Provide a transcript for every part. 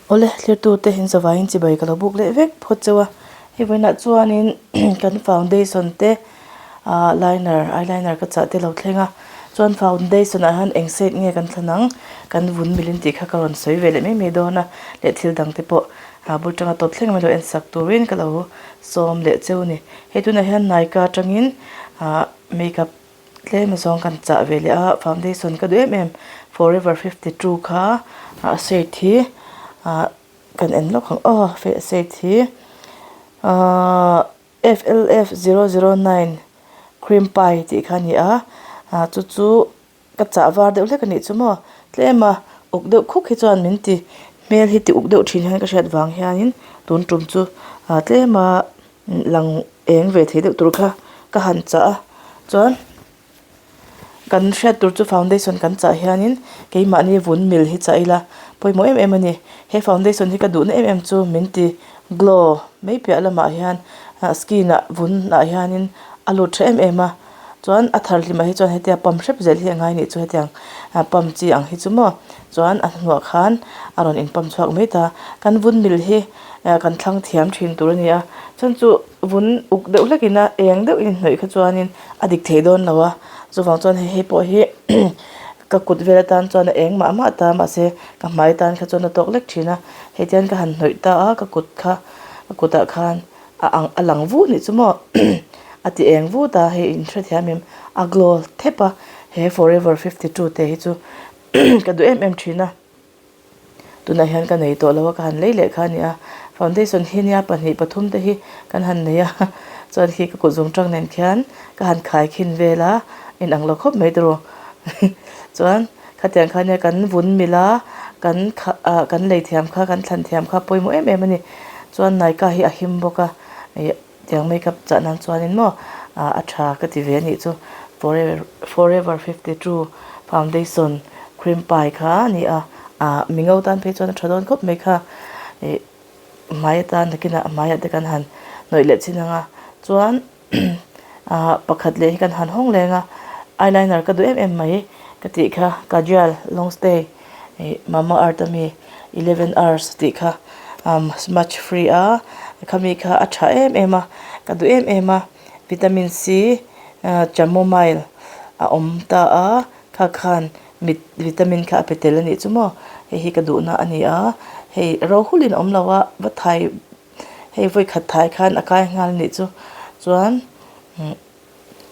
Awle thlirtute in zavaiin chibai ka lo buk leh vek phawt chauh a, hei vawiinah chuanin kan foundation te ah liner eyeliner ka chah te lo thleng a, chuan foundation ah hian eng shade nge kan thlan ang kan vun milin tih kha ka rawn sawi ve leh mai mai dawn a leh thil dang te pawh ah bul tanga tawp thleng mai lo en sak turin ka lo sawm leh cheu a ni, hei tunah hian Nykaa atangin ah makeup Tlem azawng kan chah ve leh a foundation ka duh em em forever 52 kha a shade hi ah kan en lawk ang aw shade hi ahh F L F 009 cream pie tih kha a ni a ah chu chu ka chah var deuh hlek a nih chu maw tlem a uk deuh khuk hi chuan min ti hmel hi ti uk deuh thin hian ka hriat vang hianin tun tum chu ah tlem a. Lang eng ve thei deuh tur kha ka han chah a chuan kan hriat tur chu foundation kan chah hianin keimahni vun mil hi chah ila pawimawh em em a ni he foundation hi ka duhna em em chu min ti glow mai piah lamah hian ah skin ah vun ah hianin a lut tha em em a chuan a thar hlimah hi chuan hetia pump hrep zel hi a ngai nih chu hetiang ah pump chi ang hi chu maw chuan a hnuah khan a rawn in pump chhuak mai ta kan vun mil hi. Kan thlang thiam thin tur a ni a, chuan chu vun uk deuh hlek ina eng deuh inhnawih kha chuanin a dik thei dawn lo a, chuvang chuan hei hei pawh hi ka kut vel atan chuan a eng mah mah ta mahse ka hmai tan kha chuan a tawk lek thin a, hei tian ka han hnawih ta a ka kut kha ka kutah khan a ang a lang vut nih chu maw a ti eng vut a hei in hrethiam em a glow thep a he forever 52 te hi chu ka duh em em thin a. Tunah hian ka nei tawh lo a ka han lei leh kha a ni a foundation hi nia pahnih pathum te hi kan han nei a chuan khi ka kut zawng tang nen khian ka han khai khin vel a inang lo khawp mai tawh chuan khatiang kha nia kan vun mil a kan ah kan lei thiam kha kan thlan thiam kha pawimawh em em a ni chuan Nykaa hi a him bawk a ih Tiang makeup chah nan chuanin maw a tha ka ti ve a nih chu forever 52 foundation cream pie kha a ni a ah mi ngo tan phei chuan a tha dawn khawp mai kha ih hmai atan nakinah hmaiah te kan han hnawih leh chin ang a chuan ah pakhat leh hi kan han hawng leng a eyeliner ka duh em em mai ka tih kha kajal long stay ih mamaearth ami 11 hours tih kha. Smudge free a khami kha a tha em em a ka duh em em a vitamin C chamomile a awm ta a kha khan mit vitamin kha a pe tel a nih chu maw hei hi ka duhna a ni a hei ro hulin a awm lo a va thai hei vawi khat thai khan a kai nghal a nih chu chuan.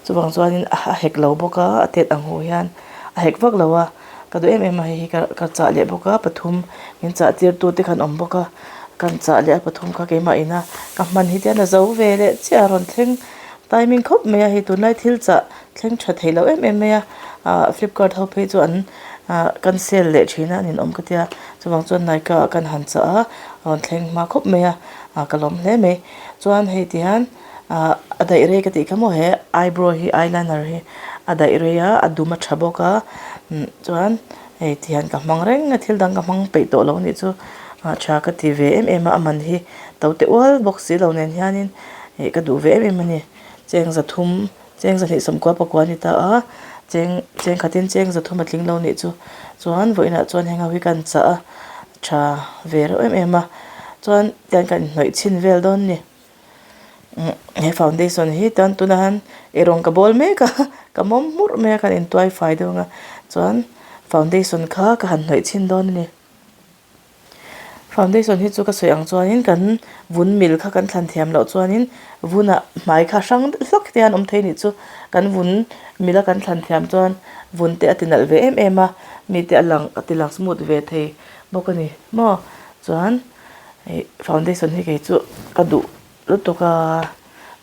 Chuvang chuanin a hek lo bawk a, a tet ang hu hian a hek vak lo a, ka duh em em a hei hi ka chah leh bawk a pathum min chah tir tu te khan awm bawk a, kan chah leh a pathum kha keimah ina ka hman hi tian a zo ve leh chiah a rawn thleng timing khawp mai a hei tunlai thil chah thleng tha thei lo em em mai a ah flipkart ho phei chu an ah cancel leh thin a an inawm ka tia chuvang chuan Nykaa ah kan han chah a a rawn thleng hma khawp mai a ah ka lawm hle mai chuan hei ti hian. Ah a daih rei ka tih kha maw he eyebrow hi eyeliner hi a daih rei a a dum a tha bawk a chuan hei ti hian ka hmang reng a thil dang ka hmang peih tawh lo anih chu ah tha ka ti ve em em a a man hi to teh ual bawk si lo nen hianin ih ka duh ve em em a ni cheng zathum cheng zahnih sawmkua pakua a ni ta a cheng cheng khatin cheng zathum a tling lo anih chu chuan vawiinah chuan heng ho hi ka han chah a tha ve reuh em em a chuan tiang kan inhnawih chhin vel dawn a ni. He foundation hi chuan tunah hian eirawng ka bawl mek a ka mawm hmurh mai a ka intuai fai deuh ang a chuan foundation kha ka han hnawih chhin dawn a ni foundation hi chu ka sawi ang chuanin kan vun mil kha kan thlan thiam loh chuanin vunah hmai kha hrang hlak te hian awm thei anih chu kan vun mil a kan thlan thiam chuan vun te a ti nalh ve em em a mite a lang a ti lang smooth ve thei bawk a ni maw chuan. Ih foundation hi kei chu ka duh lutuk a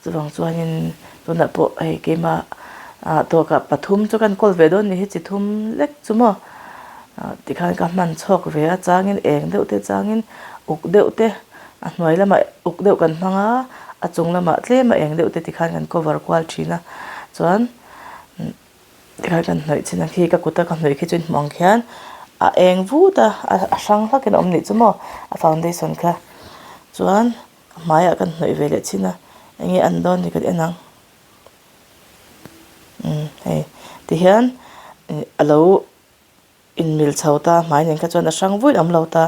chuvang chuanin tunah pawh hei keimah ah tawkah pathum chu kan kawl ve dawn nih hi chi thum lek chu maw ah tikhan ka hman chhuak ve a changin eng deuh te changin uk deuh te a hnuai lamah uk deuh kan hmang a a chung lamah tlem a eng deuh te tikhan kan cover kual thin a chuan. Tikhan kan hnawih chin ang khi ka kuta ka hnawih khi chu inhmuh ang khian a eng vut a a hrang hlakin a awm nih chu maw a foundation kha chuan a hmaiah kan hnawih ve leh chin a enge an dawn ni kan en ang umm hei tihian ih alo. Inmil chho ta hmai nen kha chuan a hrang vuih awm lo ta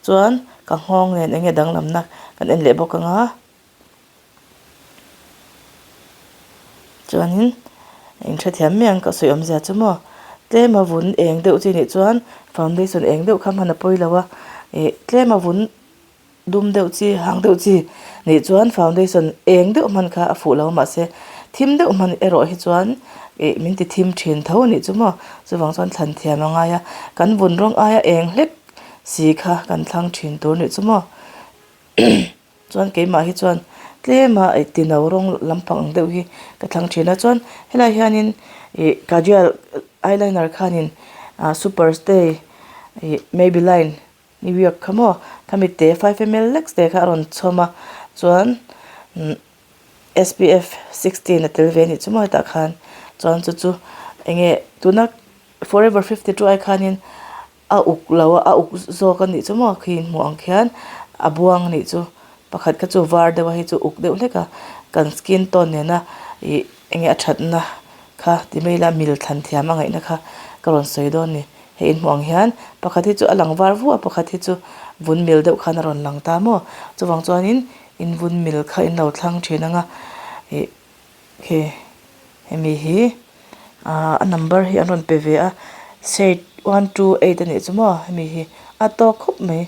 chuan Ka nghawng nen enge danglamna kan en leh bawk ang a. Chuanin in hrethiam mai ang ka sawi awmzia chu maw tlema vun eng deuh chi nih chuan foundation eng deuh kha hman a pawi lo a ih tlema vun dum deuh chi hang deuh chi nih chuan foundation eng deuh hman kha a fuh lo a mahse thim deuh hman erawh hi chuan ih min ti thim thin tho a nih chu maw chuvang chuan thlan thiam a ngai a kan vun rawng aia eng hlek si kha kan thlang thin tur a nih chu maw. Chuan keimah hi chuan tlem a ih tino rawng lampang ang deuh hi ka thlang thin a chuan helai hianin ih kajal eyeliner khanin ah super stay ih maybelline new york kha maw khami te 5ml lek te kha a rawn chhawm a chuan umm spf 16 a tel ve a nih chu maw hetah khan chuan chu chu eng nge tuna forever 52 ai khanin. A uk lo a, a uk zawk a nih chu maw khi hmuh ang khian a buang a nih chu pakhat kha chu var deuh a hei chu uk deuh hlek a kan skin tone nena ih enge a thatna kha ti mai ila mil thlan thiam a ngaihna kha ka rawn sawi dawn a ni hei in hmuh ang hian pakhat hi chu a lang var vuah a pakhat hi chu vun mil deuh khan a rawn lang ta maw chuvang chuanin in vun mil kha in lo thlang thin ang a ih. He hemi hi ahh a number hi an rawn pe ve a shade 128 a nih chu maw hemi hi a tawk khawp mai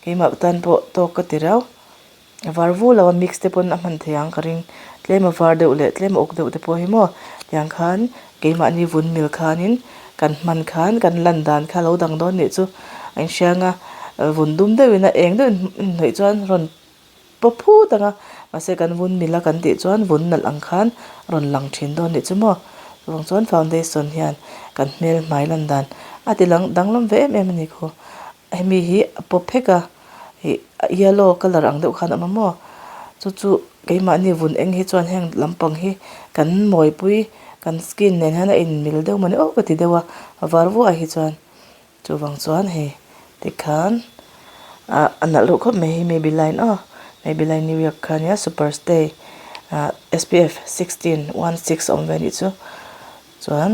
keimah tan pawh tawk ka ti riau a var vu lo a mix te pawn a hman thei ang ka ring tlem a var deuh leh tlem a uk deuh te pawh hi maw tiang khan keimahni vun mil khanin kan hman khan kan lan dan kha a lo dang dawn nih chu a inhriang a vun dum deuhin a eng deuhin inhnawih chuan rawn Paw phut ang a, mahse kan vun mil a kan tih chuan vun nalh ang khan a rawn lang thin dawn nih chu maw. Chuvang chuan foundation hian kan hmel hmai lan dan a ti lang danglam ve em em a ni khaw. Hemi hi a paw phek a, ih yellow colour ang deuh khan a awm a maw. Chu chu keimahni vun eng hi chuan heng lampang hi kan mawipui kan skin nen hian a inmil deuh mawni aw ka ti deuh a, a var vuah hi chuan. Chuvang chuan hei tikhan ah a nalh reuh khawp mai hi Maybelline aw Maybelline New York kha ania super stay ah spf 16 16 a awm ve anih chu chuan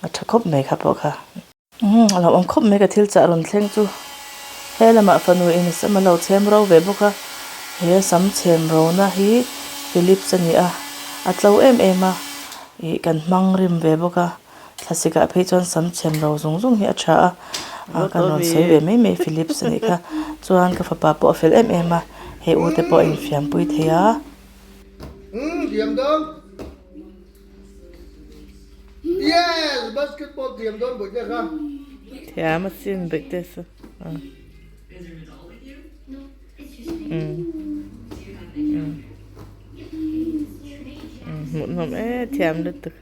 a tha khawp mai kha pawh kha. Umm a lo awm khawp mai ka thil chah rawn thleng chu he lamah fanu in sam a lo chhem ro ve bawk a he sam chhem ro na hi Philips a ni a a tlo em em a ih kan hmang rim ve bawk a. Thlasikah phei chuan sam chhem ro zung zung hi a tha a, ah kan rawn sawi ve mai mai Philips a nih kha. Chuan ka fapa pawh a fel em em a, hei u te pawh a infiampui thei a. Umm thiam dawn. Yes basketball thiam dawn bawihte kha. Thiam a sin bawihte chu. Umm umm umm hmuhnawm e thiam lutuk.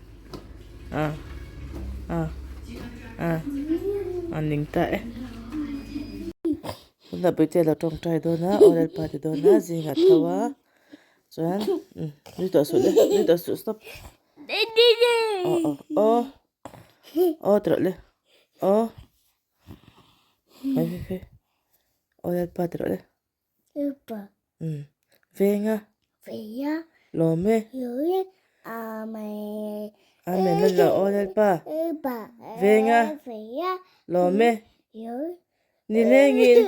A a a a ning ta e tunah puite a lo tawngtai dawn a aw lalpa ti dawn a zingah tho a chuan umm nui tawh suh le nui tawh suh stop aw aw aw aw ti rawh le aw aw lalpa ti rawh le. Umm venga lawm e amen la la aw lalpa venga lawm e nilengin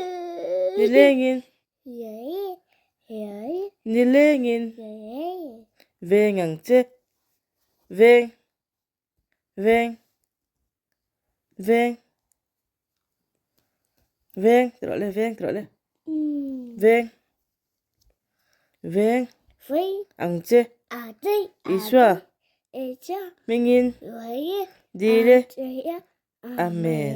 nilengin nilengin veng ang che veng veng veng veng ti rawh le veng ti rawh le veng veng ang che Isua hmingin dil e Amen.